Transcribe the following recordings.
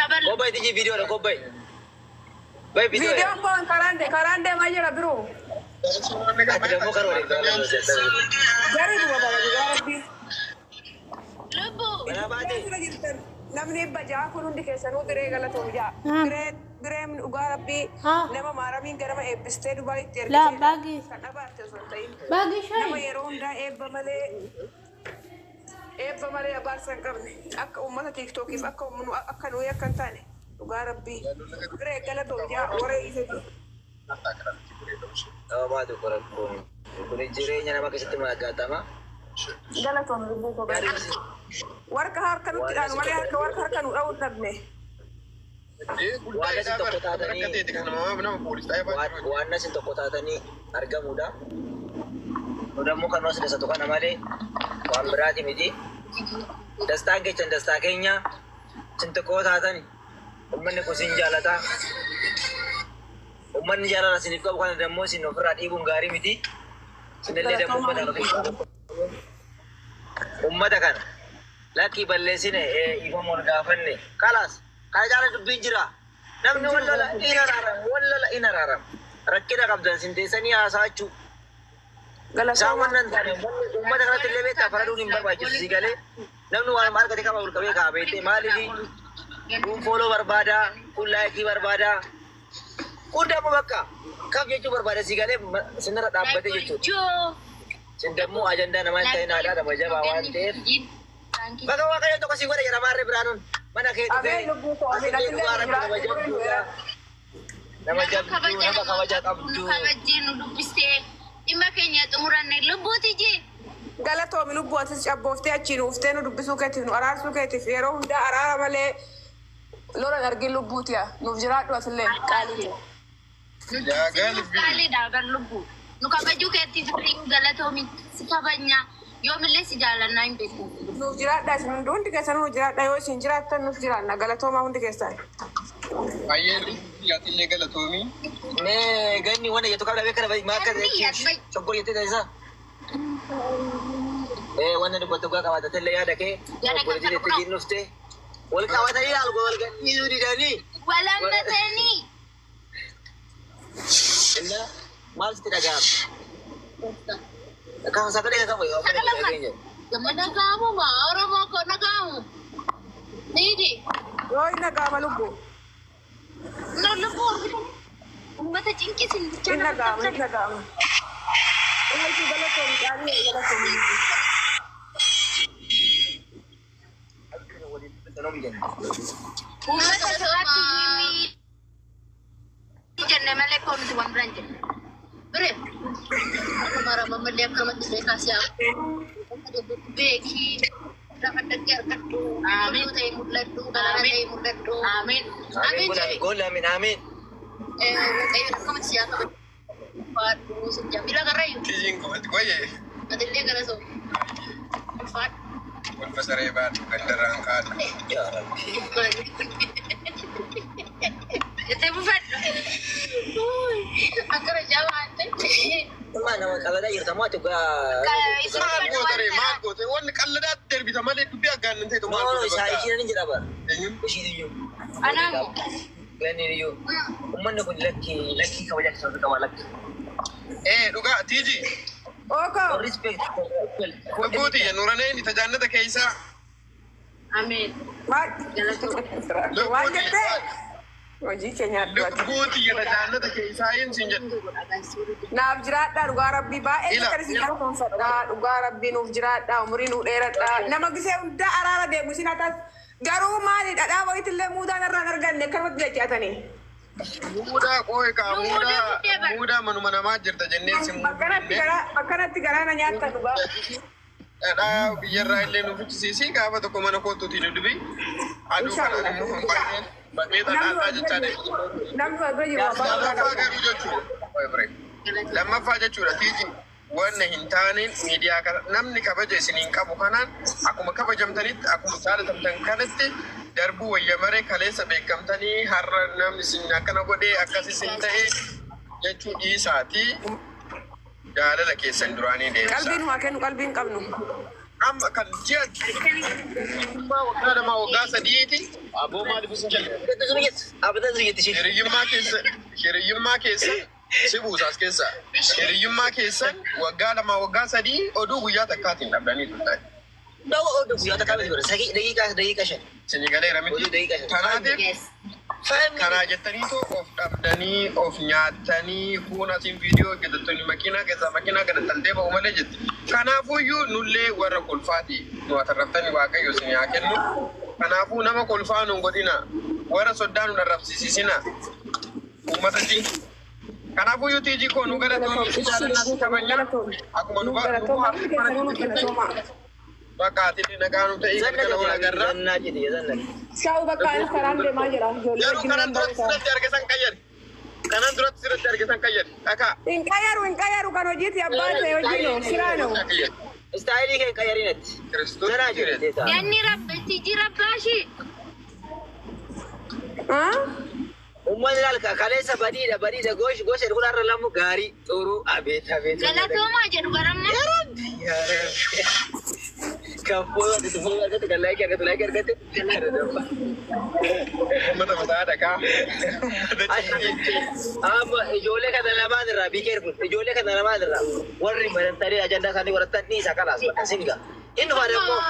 Jabal. Kobbay tiji viidiyoodha kobbay. Bay viidiyoodha. Viidiyoon kun karaan deemaa jira biroo. Ati dammoo karoora. Gari duba baba dhugaa rabbii. Lubbu. Mana baate. Asirra jirtan namni 600 kun hundi keessanuu biree galatoom jaa. Ah. Bireen dhugaa rabbii Ah. nama maaramiin ganama eebbistee Dubaayitti Laa ergitee baagi. kan abaarte osoo hin ta'in. Baagi Nama shayi. yeroo hundaa eebba malee abaarsa hin qabne akka uummata tiiktookiif akka akka nuyi akka hin taane dhugaa rabbii. Biree galatoom jaa waree isatti. Nama baatu qoran kun jireenya nama keessatti maaggaatama. Galatoom lubbuu koo galatoom. Warqa harka nutti dhaanu malee harka warqa harka nu dha'uu hin dhabne. Waan asin tokko taatanii waan asin tokko taatanii argamudha. Nu dammoo kan as dasatu kana malee waan biraati miti. Dastaan keechan dastaa keenya isin tokko taatani uummanni kun isin jaalata. Uummanni jaalala isiniif qabu kana dammoo isin ofirraa dhiibuun gaarii miti. Isinillee dammoo uummata kana lakkii balleessine ifamoon gaafanne kalaas kana caala dubbiin jira. Namni wal lola in araarama, wal lola in araarama. Rakkina qabdan isin teessanii haasa'achuu. Isaan Galatooma. wannan taane uummata kanatti illee beektaa faraduun hin barbaachisu si galee namni waan argate qaba ol qabee kaa beekte maaliifi kun follow barbaada, kun like barbaada, kun dammoo bakka kaf jechuu barbaada si galee sinirra dhaabbate jechuudha. Joo. Sin dammoo ajandaa namaa hin ta'in aadaa nama jabaa waan ta'eef. Baga Waaqayyo tokko si godhe jedha maarree biraanuun mana kee dhufee Ameen lubbuu koo ameen asillee asillee dhugaa rabbi nama jabduudha. Nama jabduu nama kabaja Nu qabdu. kabajjee nu dubbistee dhimma keenya xumuranne lubbuuti jee. Galatoomi lubbuu atis cabbooftee achiin uftee nu dubbisuu keetiif nu araarsuu keetiif yeroo hundaa araara malee lola hin argin lubbuutiya nuuf jiraadhu asillee qaalii. Yaa galbi. Qaaliidha bar lubbuu. Nu kabajuu keetiif galatoomi si kabajna yoomillee si jaalannaa hin beeku. Nuuf jiraadha isin hundi hundi keessan nuuf jiraadha yoo isin jiraattan nuuf jiraanna galatoomaa hundi keessan. Baay'ee yaatillee galatoomii. Mee ganni wanta jettu qabda beekana maa akka chokkol jettee taasisaa. Ee wanta dubbatu gaa qabaate illee yaada kee Yaada obboleettii kan jettee jiin dhufte. Wal qabatanii algo wal gadhiisuu didanii. Walammatanii. Inna maal sitti dhaga'ama? Kan sagalee qabu yoo Sagalee Nagaamu Oromoo koo nagaamu. Niidi. Yoo inni dhaga'ama lubbuu. No lubbuu uummata cinqisin Inni dhaga'ama inni dhaga'ama. Inni galatoomi qaalii galatoomi. Uummata sirraatti himii jenne malee koo nuti waan biraan jenne. Bire, mara mamallee akkanumatti beekaa si'a. Beekii lafa dhaqee argadhu. Amiin. Toluu ta'e mul'adhu. Galaana ta'e mul'adhu. Amiin. Amiin jedhe. Goolli amiin amiin. Waaqayyo akkamatti si'a kabaju. Faadhu sijja. Mila karrayyuu. Tiyyiin qofatti qoyee. Atillee gara soo. Faadhu. Kolfa saree baadhu gandarraan kaadhu. Yaa Rabbi. Itti bufadhu. Akkana jabaa ta'e. Maa nama qabataa jirta moo ati gaa. Maal gootare maal goote wanni qalladaatti darbita malee dubbii aggaannan ta'e No maal no goote isaa bakka. ishiin ni jedha bara. Eenyuun? Ishiin iyyuu. Anaamu. Ganni iyyuu. Uummanni kun lakkii lakkii kabajaa keessatti qaba lakki. Ee dhugaa tiiji. Ookoo. Respect. Lubbuuti nuraneen tajaajilata keessaa. Amiin. Maal waan jettee hojii keenya addu'ati. Lubbuuti tajaajilata keessaa hin siin jedhu. Naaf jiraadhaa dhugaa rabbii baay'ee Ila. akka isin galatoomfadhaa dhugaa rabbii nuuf jiraadhaa umurii nuu dheeradhaa nama gisee hundaa araara deemu isin hatas garuu maali dhadhaa wayitillee muudaan irraan arganne akkanumatti jechaatanii. Muudaa qooyi kaa muudaa muudaa manuma namaa jirta jennee si Bakkanatti garaa bakkanatti garaa na nyaattan dhugaa. Dhadhaa biyyarraa illee nu fichisiisi gaafa tokko mana kootuuti nu dubi. Aduu kanaan immoo hin baay'een baay'ee dhadhaa jechaa deemu. Namni wal bira jiru abbaa Lammaffaa garuu jechuudha. Lammaffaa jechuudha tiiji wanna hin taaneen miidiyaa kana namni kabaja isiniin qabu kanaan akkuma kabajamtanitti akkuma jaalatamtan kanatti darbuu wayya maree kaleessa beekamtanii har'a namni isin akkana godhee akkas isin ta'e jechuu dhiisaati jaalala keessan duraanii deebisa. Qalbiin waa kennu qalbiin qabnu. Amma kan ji'a waggaa 2 waggaa 3ti. Aboo maaliif isin jenna? Hiriyyummaa keessa, hiriyyummaa keessa si buusaas keessa. Hiriyyummaa keessan waggaa 2 waggaa 3 oduu guyyaa takkaatiin dhabdanii turtan. Isin galeera miti. Kanaatiif kanaa jettaniitoo of dhabdanii of nyaattanii kuun asiin viidiyoo hojjetattoonni makiinaa keessaa makiinaa kana taltee ba'u malee jetti. Kanaafuyyuu nullee warra kolfaati nu atarraftanii Waaqayyo isin haa kennu. Kanaafuu nama kolfaa nu hin godhina. Warra soddaa nu arrabsiisisina. Uummata cinqi. Kanaafuyyuu tiijii koo nu galatoomii si jaalannaa si kabajnaa. Akkuma nu Galatooma hundi keessanuu nu galatooma. Bakka ati nagaa nu ta'ii galgala wal agarra. Shaa'u bakka anis karaan deemaa jira. Ijoollee Garuu wajjin kanan nan duratti ba'u. sirratti argisan qayyadi. Kanan duratti sirratti argisan qayyadi. Dhakaa. Hin qayyaru, hin qayyaru, kan hojiiti abbaa ta'e hojiin siraano. Istaayilii kee qayyariinatti. Kiristoos Zanaa jireenya. jedhe. Ganni rabbi tiji rabbaashi. Uummanni ilaal kaleessa badiidha badiidha goosh gosh jedhu kun har'a lamu gaarii xuruu abeet abeet. Galatoomaa jedhu baramma. Kan foon argatu foon argatu kan laayikii argatu laayikii argatu. Uummata mataa dhakaa. Uummata cinqii. Amma ijoollee kana lamaan irraa be careful, ijoollee kana lamaan irraa warri barantanii ajandaa isaanii warrattan ni isa kalaas bakka singa. Inni dhufa immoo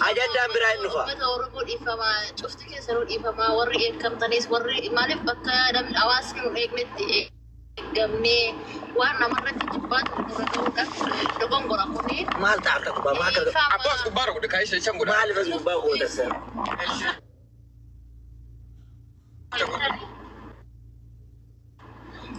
ajandaan biraa inni dhufa. Uummata Oromoo dhiifamaa, cufti keessanuu dhiifamaa, warri eeggamtanis, warri maaliif bakka namni hawaasni nu eegnetti eeggamnee waan namarratti jibbaa tokko irra ga'uudhaaf dogongora kuni. Maal ta'a akka gubbaa maal akka Abbaa as gubbaa godhe kaayee shan godha. maaliif as gubbaa goota sana?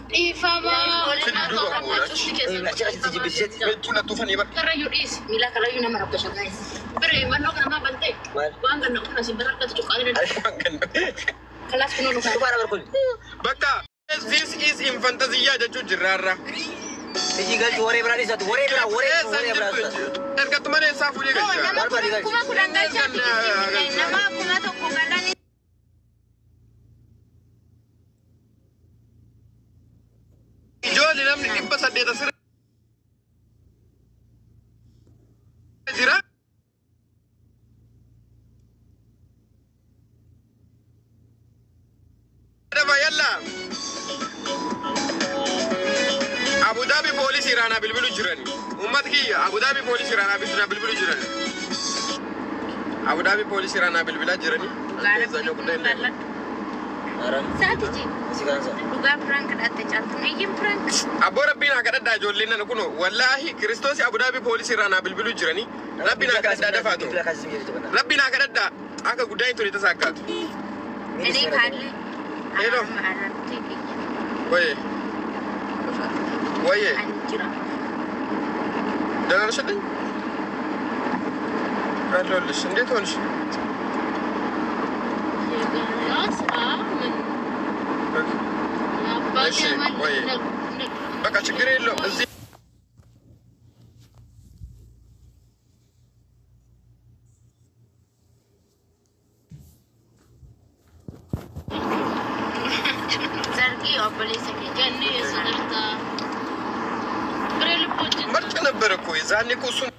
Dhiifamaa. Duuba goona. Cufti keessanuu Achi achi jibbisiisetti. Meechuu lattuufanii bara. Karrayyuu dhiisi. Miila kalayyuu nama rabbasha guys. Bire mannoo kana maa bantee? Maal? Waan ganna kun asiin bira argatu cuqqaalee danda'u. Waan kennu. Kalaas kunoo dhugaa. Dhufaadha barkun. Bakka this is infantaziyyaa jechuun jirraarra. Iji galchu waree biraa dhiisatu waree biraa waree waree biraa dhiisatu. Ergattu malee isaa fuudhee galcha. Nama 10,000 galchaa tikisii nama 1,000 galanii. Ijoolli namni 800 asirra jira. Dafa yalla. Abu Dhabi poolisii Iraanaa bilbilu jiran. Uummata kiyya Abu Dhabi poolisii Iraanaa bilbilu jiran. Abu Dhabi poolisii Iraanaa bilbilaa jirani. Saatiji Si kansa. dhugaa prank dhatte caaltu iyyin prank. Abboo rabbiin haa kadhadhaa ijoolleen nana kuno wallaahi Kiristoos Abu Dhabi poolisii Iraanaa bilbilu jirani. Rabbiin haa kadhadhaa dafaatu. Bilbila kaasii jirtu kana. Rabbiin haa kadhadhaa akka guddaa hin ture tasa akkaatu. Inni kaallee. Hello. Araartee kiyya. Waye waye Ani jira. ደህና ነሽልኝ? አለሁልሽ። እንዴት ሆንሽ? ስራ ምን አባቴ እሺ፣ ወይ። በቃ ችግር የለውም እዚህ Zargii obboleessa keenya. Ganni eessa jirta? Biree lubbuu ምርጥ ነበር እኮ የዛኔ እኮ እሱን